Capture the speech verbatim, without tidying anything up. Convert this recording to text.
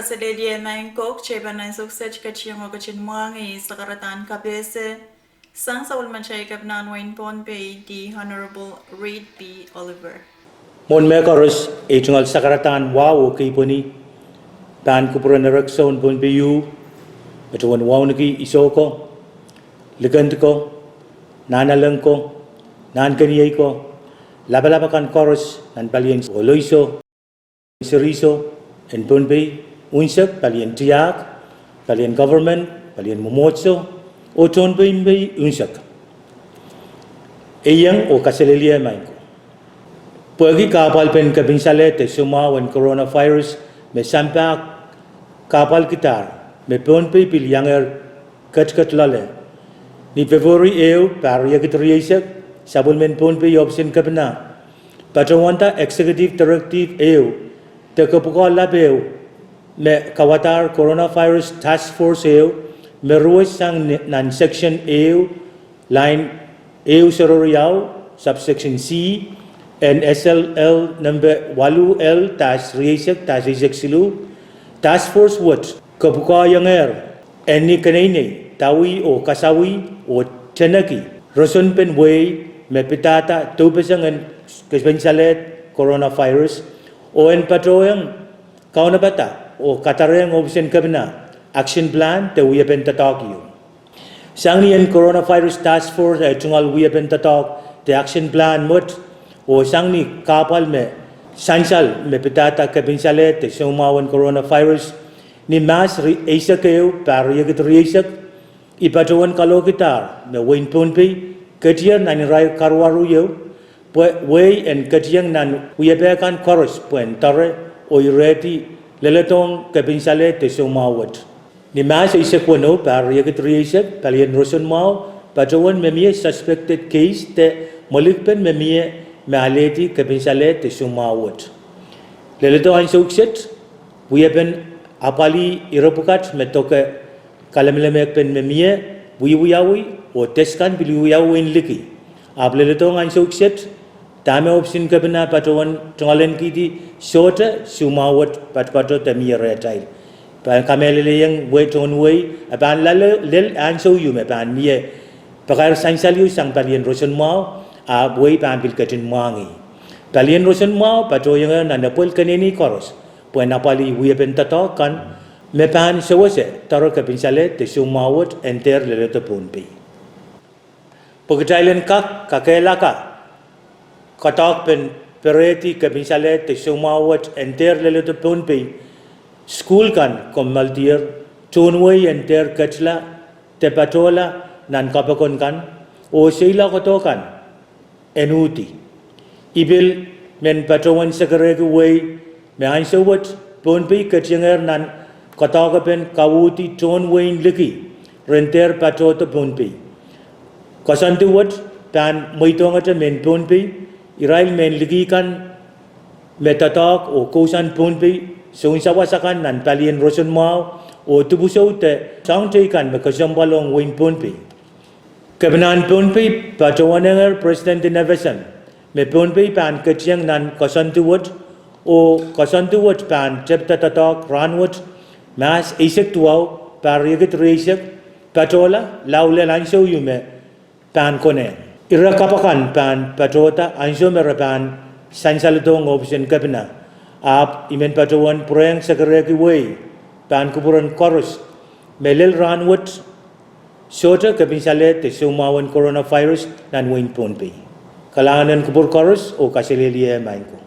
Kaselehlie maing ko, kitail pahn ansou kiset ketiong oh ketin mwahngih sakaradahn kapehse sang sapwellimatail Kepinahn Wehin Pohnpei, The Honorable Reed P. Oliver. Mwohn mehkoaros, ei tungoal sakaradahn wahu oh kei pweni pahn kupwuren erekiso en Pohnpei, patohwan wauneki isoh ko, likend ko, nahnalek ko, nahnkeniei ko, lapalap akan koaros nan palien soloiso, serihso en Pohnpei unsek, palien tiahk, palien government, palien mwomwohdiso, oh tohn Pohnpei unsek. Ei iang oh kaselehlie maing ko. Pwehki kahpwalpen kepinsaleh de soumwahu en coronavirus me sampah kahpwalkidahr, me Pohnpei pil iangehr ketiket loale. Ni February ehu, pahr riekid rieisek, sapwellimen Pohnpei ohpis en Kepina patohwanda executive directive ehu de kepwukoa lap ehu, me kawadahr coronavirus task force ehu, me ruwes sang nan section ehu, line ehu sereriau, subsection C, en S L L nempe waluh L dash rieisek dash eisek siluh. Task force wet kepwukoahiengehr en ni keneinei, dawih oh kasawih oh teneki roson pen wehi me pidada doupeseng en kepinsaleh coronavirus, oh en patohwanda kaunopada oh kadarehng ohpis en Kepina action plan de wiepen doadoahk ieu. Sang ni en coronavirus task force eh tungoal wiepen doadoahk de action plan wet, oh sang ni kahpwal me sansal me pidada kepinsaleh de soumwahu en coronavirus, ni Mahs eisek ehu, pahr riekid rieisek, I patohwan kalohkidahr me wehin Pohnpei ketier nan irair karuwaru ieu, pwe wehi en ketieng nan wiepe kan koaros pwehn doare oh irehdi leledohng kepinsaleh de soumwahu wet. Ni Mahs eisek weneu, pahr riekid rieisek, palien roson mwahu patohwan me mie suspected case de mwelikpen me mie me alehdi kepinsaleh de soumwahu wet. Leledo ansou kiset, wiepen apwalih ire pwukat me doke kalemelemehkpen me mie wiewiawi, oh test kan pil wiewiawi wehin liki. Ahpw leledohng ansou kiset, dahme ohpis en Kepina patohwan tungoalenkihdi, sohte soumwahu wet patopato de mie rehtail. Pahn kamehlelehiong wehi, tohn wehi, e pahn lel ansou ieu me pahn mie pakair sansal ieu sang palien roson mwahu, ahpw wehi pahn pil ketin mwahngih. Palien roson mwahu patohwangehr nan epwel keneinei koaros pwehn apwalih wiepen doadoahk kan me pahn sewese doare kepinsaleh de soumwahu wet en dehr leledo Pohnpei. Pwe kitail en kak kakehlaka doadoahkpen perehdi kepinsaleh de soumwahu wet en dehr leledo Pohnpei, sukuhl kan kommoaldier, tohn wehi en dehr ketila de patohla nan kapokon kan, oh seiloak koadokan en uhdi. I pil men patohwan sekerehki wehi me ansou wet Pohnpei ketiengehr nan doadoahkpen kauhdi tohn wehin liki ren dehr patohdo Pohnpei. Koasoandi wet pahn mweidohngete mehn Pohnpei, irail mehn liki kan me doadoahk oh kousoan Pohnpei, sounsawas akan nan palien roson mwahu, oh dipwisou de soahng teikan me kesempwal ong wehin Pohnpei. Kepinahn Pohnpei patohwanehr President en F S M me Pohnpei pahn ketieng nan koasoandi wet, oh koasoandi wet pahn tepda doadoahk rahnwet, Mahs eisek duwau, pahr riekid rieisek, patohla lao lel ansou ieu me pahn konehng. Ire kapw akan pahn patohda ansou me re pahn sansaledohng ohpis en Kepina. Ahpw I men patohwan pwurehng sekerehki wehi pahn kupwuren koaros me lel rahnwet sohte kepinsaleh de soumwahu en coronavirus nan wehin Pohnpei. Kalahngan en kupwur koaros oh kaselehlie maing ko.